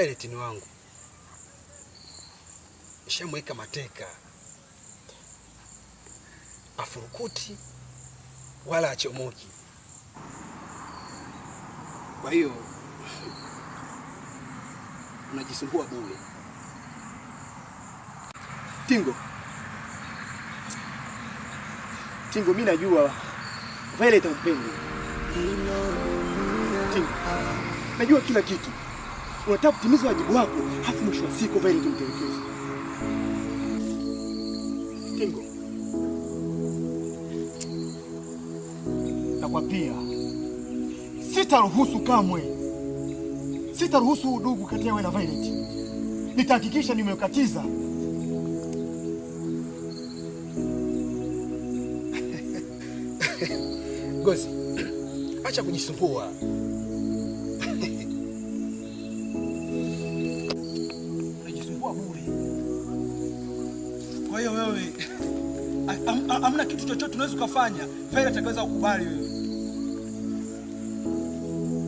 Violet ni wangu, nishamweka mateka, afurukuti wala achomoki. Kwa hiyo unajisumbua bure. Tingo, Tingo, mimi najua Violet hampendi. Tingo, najua kila kitu. Unataka kutimiza wajibu wako, halafu mwisho wa siku Violet umtelekeze. Tingo, nakwapia, sitaruhusu kamwe, sitaruhusu udugu kati ya wewe na Violet. Nitahakikisha nimekatiza. Gozi, acha kujisumbua. Unajisumbua bure. Kwa hiyo wewe hamna kitu chochote unaweza ukafanya. Violet atakaweza kukubali wewe.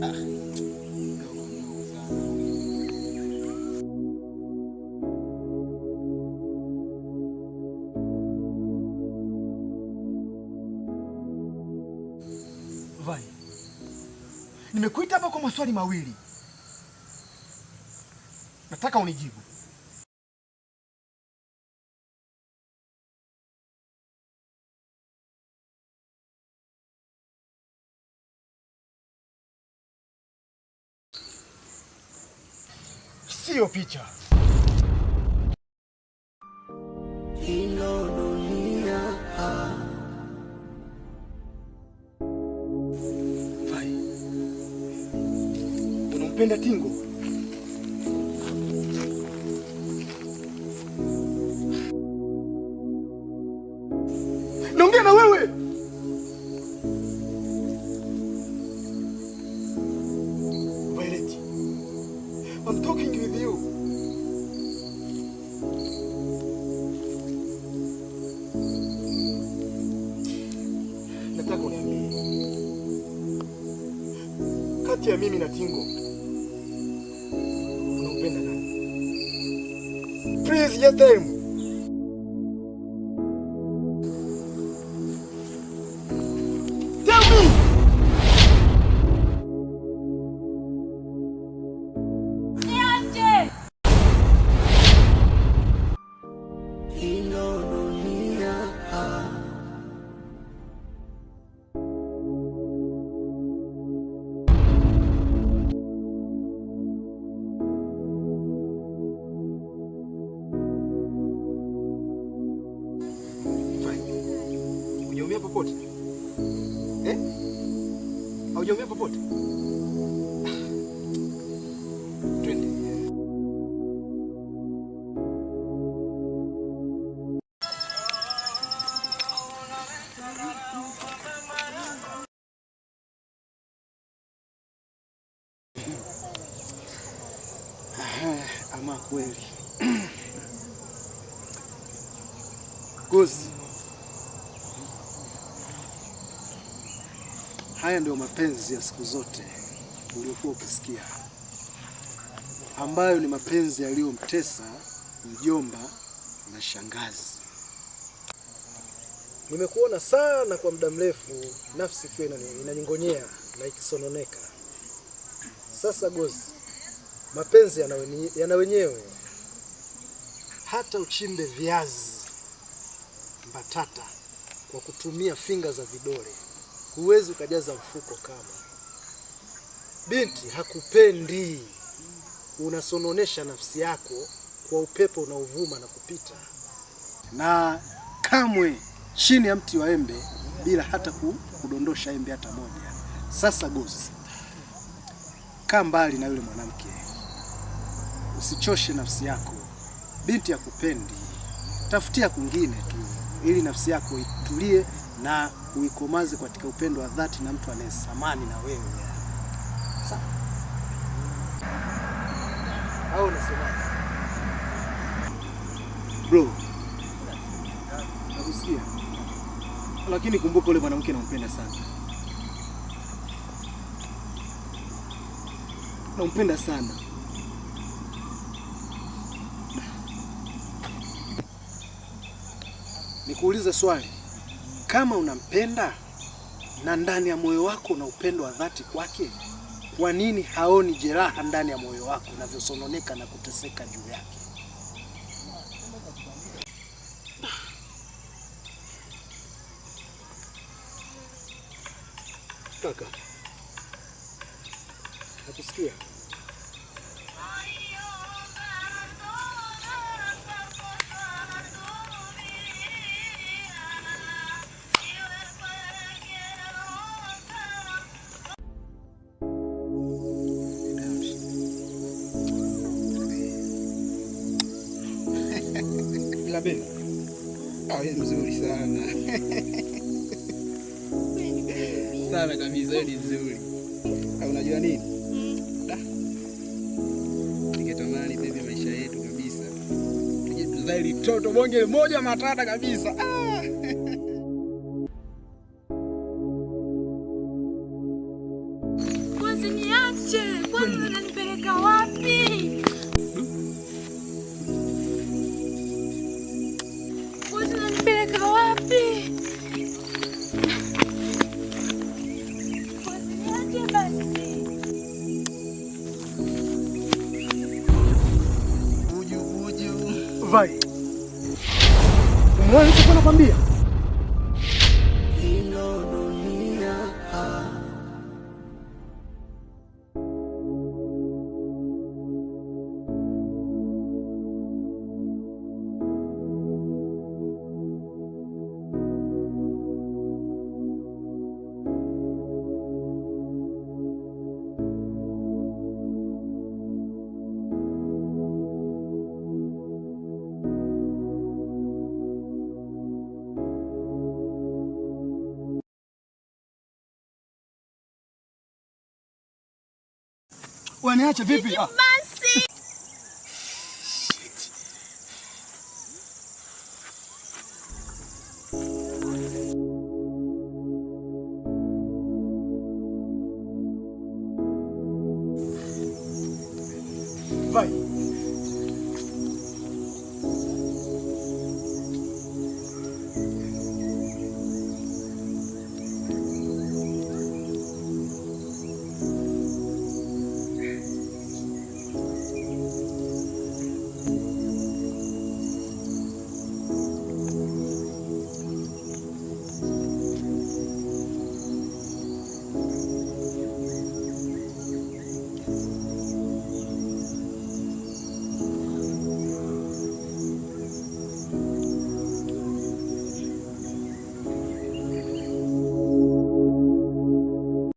Ah, mdogo mdogo sana. Vai, nimekuita hapa kwa maswali mawili, nataka unijibu. Siyo picha. Ino dunia. Vai, unampenda Tingo? Naongea na wewe. Violet, I'm talking with you. Nataka uniambie, kati ya mimi na Tingo unampenda nani? Please, just tell me. Tell me. Niache! Ino dunia. Vai, hujaumia popote? Eh? Haujaumia popote? Twende. Ama kweli Gozi, haya ndio mapenzi ya siku zote uliokuwa ukisikia, ambayo ni mapenzi yaliyomtesa mjomba na shangazi. Nimekuona sana kwa muda mrefu, nafsi ikiwa inaningonyea na ikisononeka. Sasa Gozi, mapenzi yana wenyewe. Hata uchimbe viazi mbatata kwa kutumia finga za vidole, huwezi ukajaza mfuko. Kama binti hakupendi, unasononesha nafsi yako kwa upepo unaovuma na kupita, na kamwe chini ya mti wa embe bila hata kudondosha embe hata moja. Sasa Gozi, kaa mbali na yule mwanamke, usichoshe nafsi yako. Binti hakupendi, tafutia kwingine tu, ili nafsi yako itulie na uikomaze katika upendo wa dhati na mtu anayesamani na wewe. Sawa? Au unasemaje? Bro, nakusikia. Lakini kumbuka yule mwanamke nampenda sana. Nampenda sana. Nikuulize swali, kama unampenda na ndani ya moyo wako una upendo wa dhati kwake, kwa nini haoni jeraha ndani ya moyo wako unavyosononeka na kuteseka juu yake? Kaka, nakusikia. Ila baby. Ah, wewe mzuri sana. Sana kabisa, wewe ni mzuri. Ah, unajua nini? Da. Ningetamani baby maisha yetu kabisa. Tuje tuzae litoto bonge moja matata kabisa. Ah. Kwanza niache. Kwani unanipeleka wapi? Kwanza unanipeleka wapi? Kwanza niache basi. Buju buju. Vai. Umeona nilichokuwa nakwambia? Ino dunia. Waniache vipi? Ah.